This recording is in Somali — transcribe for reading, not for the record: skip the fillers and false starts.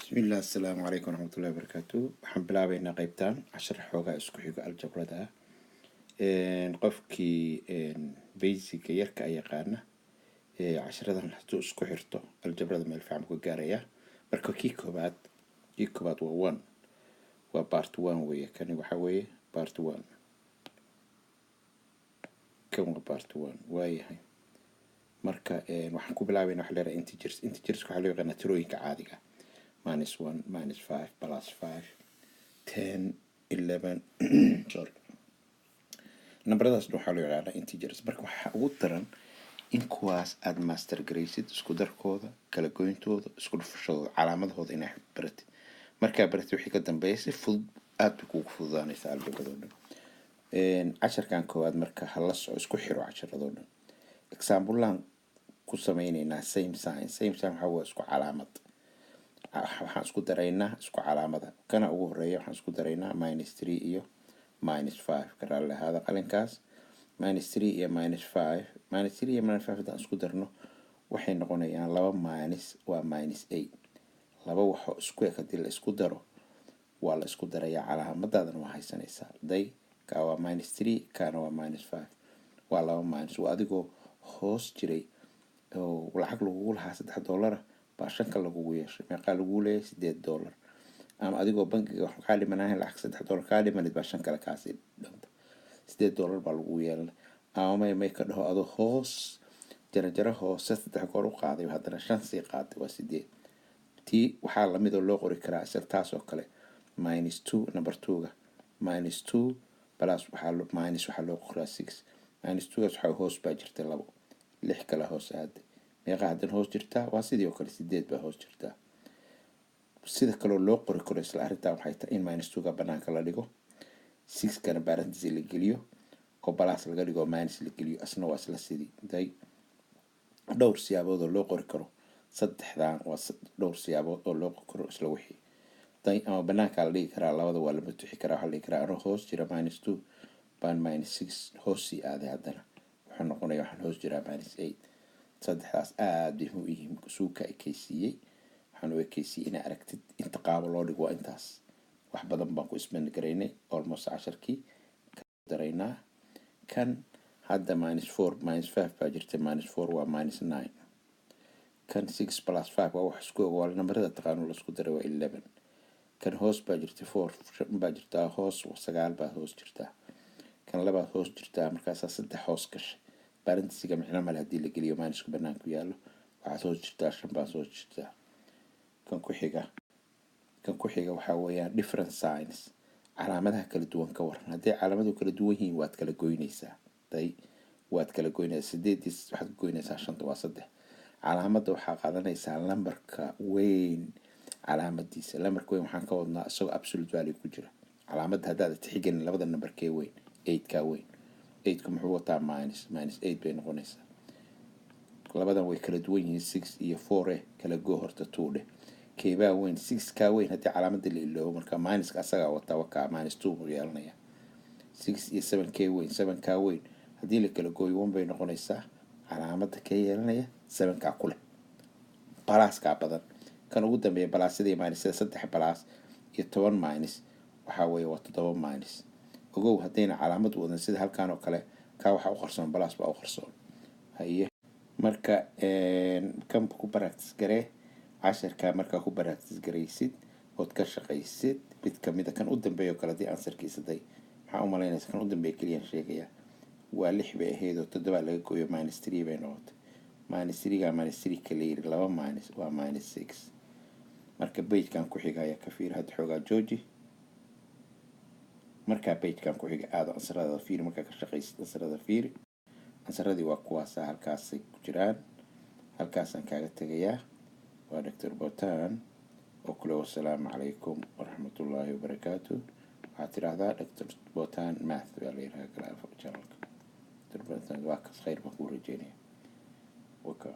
Bismillaah, asalaamu calaykum waraxmatullahi wabarakaatu. Waxaan bilaabeynaa qeybtan cashar xoogaa isku xigo aljabrada ah. Qofkii basic-ga yarka a yaqaana, casharadan hadduu isku xirto, aljabrada meel fiican buu ka gaarayaa. Marka kii koobaad waa one, waa part one weeye. Kani waxaa weeye part one, kan waa part one waayahay. Marka waxaan ku bilaabeynaa waxa leedahay integers. Integers waxaa loo yaqaanaa tirooyinka caadiga: minus one, minus five, plus five, 10, 11, sorry, nambaradaas dhan waxaa loo yaqaanaa integers. Marka waxaa ugu daran in kuwaas aada master garaysid, isku darkooda, kala goyntooda, isku dhufashadooda, calaamadahooda inaa baratid. Markaa baratid, wixii ka dambeeya si fudud aada bay kugu fududaanaysaa aljabrado dhan. Casharkan koowaad marka hala soco, isku xiro casharadoo dhan. Example-aan ku sameyneynaa same sign. Same sign waxaa waa isku calaamad. Waxaan isku daraynaa isku calaamada. Kana ugu horeeya waxaan isku daraynaa minus three iyo minus five. Ka raalli ahaada qalinkaas. Minus three iyo minus five, minus three iyo minus five haddaan isku darno, waxay noqonayaan laba minus, waa minus eight. Laba waxoo isku eg haddii la isku daro, waa la isku darayaa, calaamadaadana waa haysanaysaa. Day, kaa waa minus three, kaana waa minus five, waa laba minus. Waa adigoo hoos jiray oo lacag lagugu lahaa $3 baa shanka lagugu yeeshay. Meeqaa lagugu leeyahay? $8. Ama adigoo bankiga wax kaa dhimanahayn, lacag $3 kaa dhimanid baa shan kale kaasii dhanta, $8 baa lagugu yeelanay. Ama may ka dhaho, adoo hoos jarajaro hoose saddex goor u qaaday, haddana shan sii qaaday, waa sideed. Tii waxaa lamid oo loo qori karaa isla taas oo kale minus two, number two-ga minus two plus waxaa minus waxaa loo qoraa six. Minus two-gaas waxaa hoos baa jirta labo, lix kale hoos aaday. Meeqa haddana hoos jirtaa? Waa sidii oo kale, sideed baa hoos jirtaa. Sida kaloo loo qori karo isla arrintan waxay tahay in minus two-ga banaanka la dhigo, six-kana parenthesis la geliyo oo plus laga dhigo, minus la geliyo, asna waa isla sidii. Day, dhowr siyaabood oo loo qori karo saddexdan, waa dhowr siyaabood oo loo qori karo isla wixii. Day, ama banaankaa la dhigi karaa, labada waa la matuxi karaa. Waxaa la dhigi karaa anoo hoos jira minus two baan minus six hoos sii aaday, haddana wuxuu noqonaya waxaan hoos jiraa minus eight. Saddexdaas aada bay muhiim u yihiin. Suuka ekeysiiyey, waxaan u ekeysiiyey inaa aragtid inta qaabo loo dhigo. Waa intaas, wax badan baan ku isband garaynay, almost casharkii ka daraynaa. Kan hadda minus four, minus five baa jirta, minus four waa minus nine. Kan six plus five waa wax isku og, waa nambarada taqaano la isku daray, waa 11. Kan hoos baa jirta, four baa jirtaa hoos, sagaal baa hoos jirtaa. Kan labaad hoos jirtaa, markaasaa saddex hoos gashay. Parenthesis-ka micno male haddii la geliyo, minus-ku banaanku yaallo. Waxaad hoos jirtaa shan baad hoos jirtaa. Kan ku xiga waxaa weeyaan different signs, calaamadaha kala duwan. Ka waran haddii calaamadu kala duwan yihiin? Waad kala goynaysaa. Day, waad kala goynaysaa. Sideedii waxaad ka goynaysaa shanta, waa saddex. Calaamadda waxaa qaadanaysaa lambarka weyn calaamadiisa. Lambarka weyn waxaan ka wadnaa isagoo absolute value ku jira. Calaamadda haddaad tixgelin, labada nambarkee weyn? Eight-kaa weyn. Eight-ku muxuu wataa? Minus. Minus eight bay noqonaysaa. Labadan way kala duwan yihiin, six iyo four. Kala goo horta, two dheh. Keebaa weyn? Six kaa weyn. Haddii calaamadda la iloobo, marka minus-ka asagaa wataa, wakaa minus two buu yeelanaya. Six iyo seven kee weyn? Seven kaa weyn. Haddii la kala gooyo, one bay noqonaysaa. Calaamadda kee yeelanaya? Seven kaa ku leh, plus-kaa badan. Kan ugu dambeeya, plus-yada iyo minus-yada, saddex plus iyo 10 minus waxaa weeye waa toddoba minus. Ogow, haddayna calaamad wadan sida halkan oo kale, kaa waxaa u qarsoon plus baa u qarsoon. Haye, marka kan ku practice garee casharka. Markaa ku practice garaysid ood ka shaqaysid mid kamida, kan u dambeeya oo kale, haddii answer-kiisa, day, maxaa u malaynaysa? Kan u dambeeya keliyaan sheegaya. Waa lix bay ahayd oo toddobaa laga gooyo, minus three bay noqotay. Minus three-ga minus three kala yiri, laba minus waa minus six. Marka page-kan ku xiga ayaa ka fiiri. Hadda xoogaa jooji. Markaa page-kan ku xiga aado, answer-ada fiiri. Markaa ka shaqaysid, answer-ada fiiri. Answer-adii waa kuwaasa, halkaasay ku jiraan. Halkaasaan kaaga tegayaa. Waa Doctor Botan oo kule, wasalaamu calaykum waraxmatullaahi wabarakaatu. Waxaad tidhaahdaa Doctor Botan Math baa la yidhaha kala channel-ka Doctor Botan. Waa kas, khayr baan kuu rajeynaya. Waka.